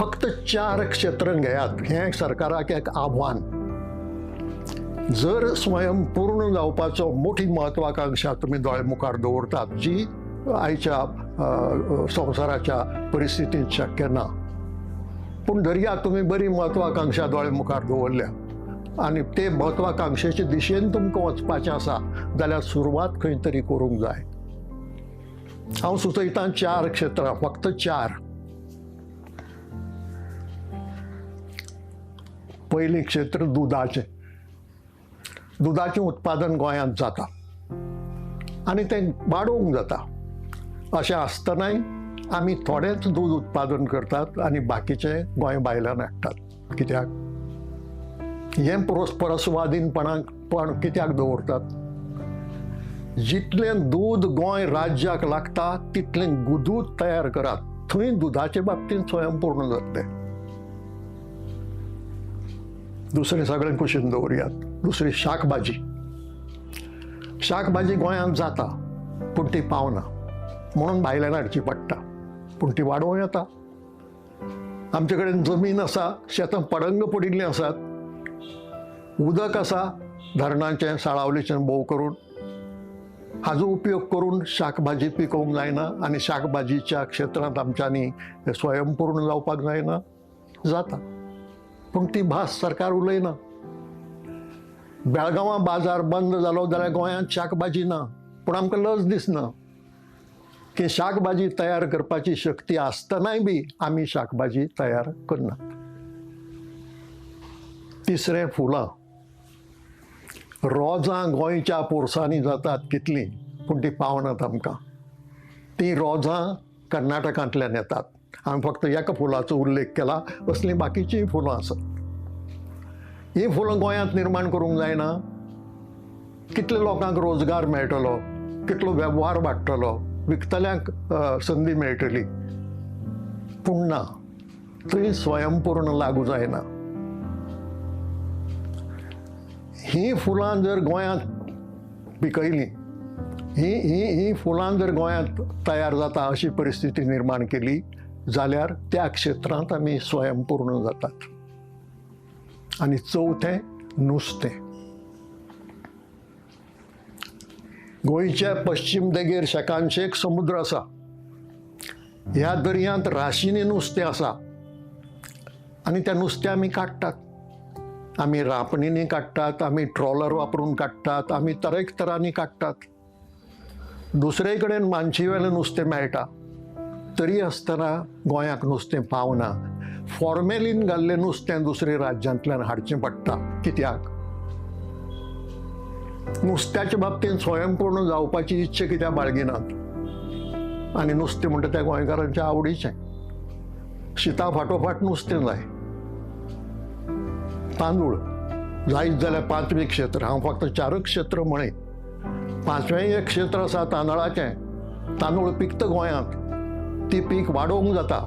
फक्त 4 क्षेत्रां घेयात, हें सरकाराक एक आव्हान. जर स्वयंपूर्ण जावपाचो मोठी महत्वाकांक्षा तुमी दोळे मुखार दवरतात, जी आयच्या संवसाराच्या परिस्थितींत शक्य ना, पूण धरया तुमी बरी महत्वाकांक्षा दोळे मुखार दवरल्या आनी ते महत्वाकांक्षेचे दिशेन तुमकां वचपाचें आसा जाल्यार सुरवात खंय तरी करूंक जाय. हांव सुचयतां 4 क्षेत्रां, फक्त 4. पयलें क्षेत्र दुदाचें. दुदाचें उत्पादन गोंयांत जाता आनी तें वाडोवंक जाता. अशें आसतनाय आमी थोडेंच दूद उत्पादन करतात आनी बाकीचें गोंय भायल्यान हाडटात. कित्याक हें परस्वाधीनपणाक पण कित्याक दवरतात? जितलें दूद गोंय राज्याक लागता तितलें गुदूद तयार करात, थंय दुदाचे बाबतींत स्वयंपूर्ण जातलें. दुसरें सगळें कुशीन दवरयात. दुसरी शाकभाजी. शाकभाजी गोंयांत जाता पूण ती पावना म्हणून भायल्यान हाडची पडटा, पूण ती वाडोवं येता. आमचे कडेन जमीन आसा, शेतां पडंग पडिल्लीं आसात, उदक आसा धरणाचें, साळावलीचें भोव करून हाजो उपयोग करून शाकभाजी पिकोवंक जायना आनी शाकभाजीच्या क्षेत्रांत आमच्यांनी स्वयंपूर्ण जावपाक जायना? जाता, पूण ती भास सरकार उलयना. बेळगांवां बाजार बंद जालो जाल्यार गोंयांत शाकभाजी ना, पूण आमकां लज दिसना की शाकभाजी तयार करपाची शक्ती आसतनाय बी आमी शाकभाजी तयार करनात. तिसरें, फुलां. रोजां गोंयच्या पोरसांनी जातात कितलीं, पूण तीं पावनात आमकां. तीं रोजां कर्नाटकांतल्यान येतात. हांवें फक्त एका फुलाचो उल्लेख केला, असलीं बाकीचींय फुलां आसात. हीं फुलां गोंयांत निर्माण करूंक जायना? कितले लोकांक रोजगार मेळटलो, कितलो वेव्हार वाडटलो, विकतल्यांक संदी मेळटली, पूण ना, थंय स्वयंपूर्ण लागू जायना. हीं फुलां जर गोंयांत पिकयलीं, हीं हीं हीं फुलां जर गोंयांत तयार जाता अशी परिस्थिती निर्माण केली जाल्यार त्या क्षेत्रांत आमी स्वयंपूर्ण जातात. आनी चवथें, नुस्तें. गोंयच्या पश्चिम देगेर शेकानशेक समुद्र आसा. ह्या दर्यांत राशींनी नुस्तें आसा आनी त्या नुस्तें आमी काडटात. आमी रांपणींनी काडटात, आमी ट्रॉलर वापरून काडटात, आमी तरेकतरांनी काडटात. दुसरे कडेन मानशी वेलें नुस्तें मेळटा, तरी आसतना गोंयाक नुस्तें पावना. फॉर्मेलीन घाल्लें नुस्तें दुसरे राज्यांतल्यान हाडचें पडटा. कित्याक? नुस्त्याच्या बाबतींत स्वयंपूर्ण जावपाची इच्छा कित्याक बाळगिनात? आनी नुस्तें म्हणटा त्या गोंयकारांच्या आवडीचें. शिता फाटोफाट नुस्तें जाय. तांदूळ जायत जाल्यार पांचवें क्षेत्र, हांव फक्त 4 क्षेत्र म्हळें, पांचवें एक क्षेत्र आसा तांदळाचें. तांदूळ पिकता गोंयांत, ती पीक वाडोवंक जाता.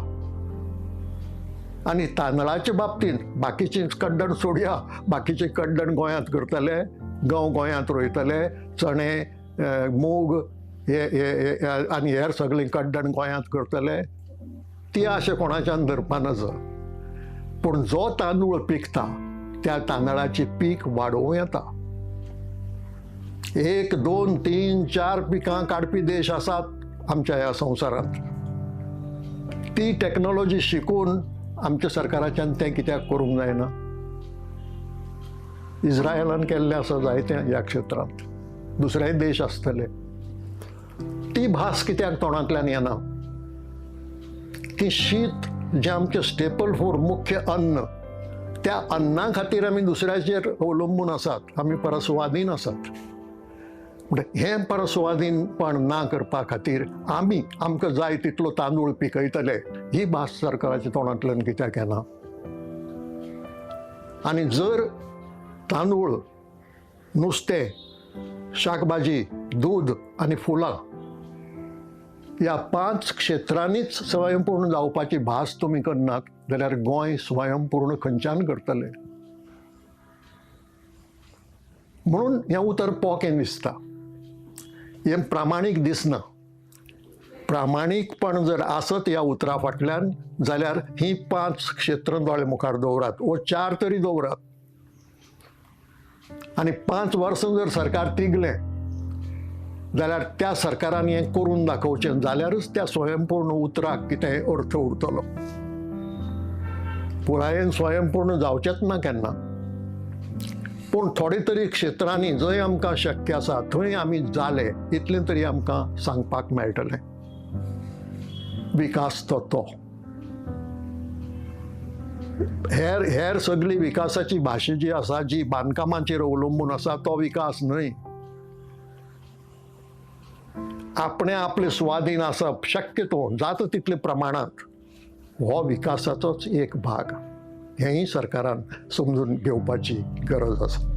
आनी तांदळाचे बाबतींत बाकीचें कड्डण सोडया, बाकीचें कड्डण गोंयांत करतले, गंव गोंयांत रोयतले, चणे, मूग हे आनी हेर सगळीं कड्डण गोंयांत करतले, ती अशें कोणाच्यान धरपा नजो. पूण जो तांदूळ पिकता त्या तांदळाची पीक वाडोवं येता. 1, 2, 3, 4 पिकां काडपी देश आसात आमच्या ह्या संवसारांत. ती टॅक्नोलॉजी शिकून आमच्या सरकाराच्यान तें कित्याक करूंक जायना? इस्रायलान केल्लें आसा जायतें ह्या क्षेत्रांत, दुसरेय देश आसतले. ती भास कित्याक तोंडांतल्यान येना? की शीत जें आमचें स्टेपल फूड, मुख्य अन्न, त्या अन्ना खातीर आमी दुसऱ्याचेर अवलंबून आसात, आमी परस्वाधीन आसात. म्हणटा हें परस्वाधीनपण ना करपा खातीर आमी आमकां जाय तितलो तांदूळ पिकयतले, ही भास सरकाराच्या तोंडांतल्यान कित्याक येना? आनी जर तांदूळ, नुस्तें, शाकभाजी, दूद आनी फुलां ह्या 5 क्षेत्रांनीच स्वयंपूर्ण जावपाची भास तुमी करनात जाल्यार गोंय स्वयंपूर्ण खंयच्यान करतले? म्हणून हें उतर पोकें दिसता, हें प्रामाणीक दिसना. प्रामाणीकपण जर आसत ह्या उतरा फाटल्यान जाल्यार हीं 5 क्षेत्रां दोळे मुखार दवरात वो 4 तरी दवरात. आनी 5 वर्सां जर सरकार तिगलें जाल्यार त्या सरकारान हें करून दाखोवचें, जाल्यारच त्या स्वयंपूर्ण उतराक कितें अर्थ उरतलो. पुरायेन स्वयंपूर्ण जावचेंच ना केन्ना, पूण थोडे तरी क्षेत्रांनी जंय आमकां शक्य आसा थंय आमी जाले इतलें तरी आमकां सांगपाक मेळटलें. विकास तो तो हेर हेर सगळी विकासाची भाशा जी आसा, जी बांदकामाचेर अवलंबून आसा, तो विकास न्हय. आपणे आपले स्वाधीन आसप शक्यतो जाता तितले प्रमाणांत हो विकासाचोच एक भाग, हेंय सरकारान समजून घेवपाची गरज आसा.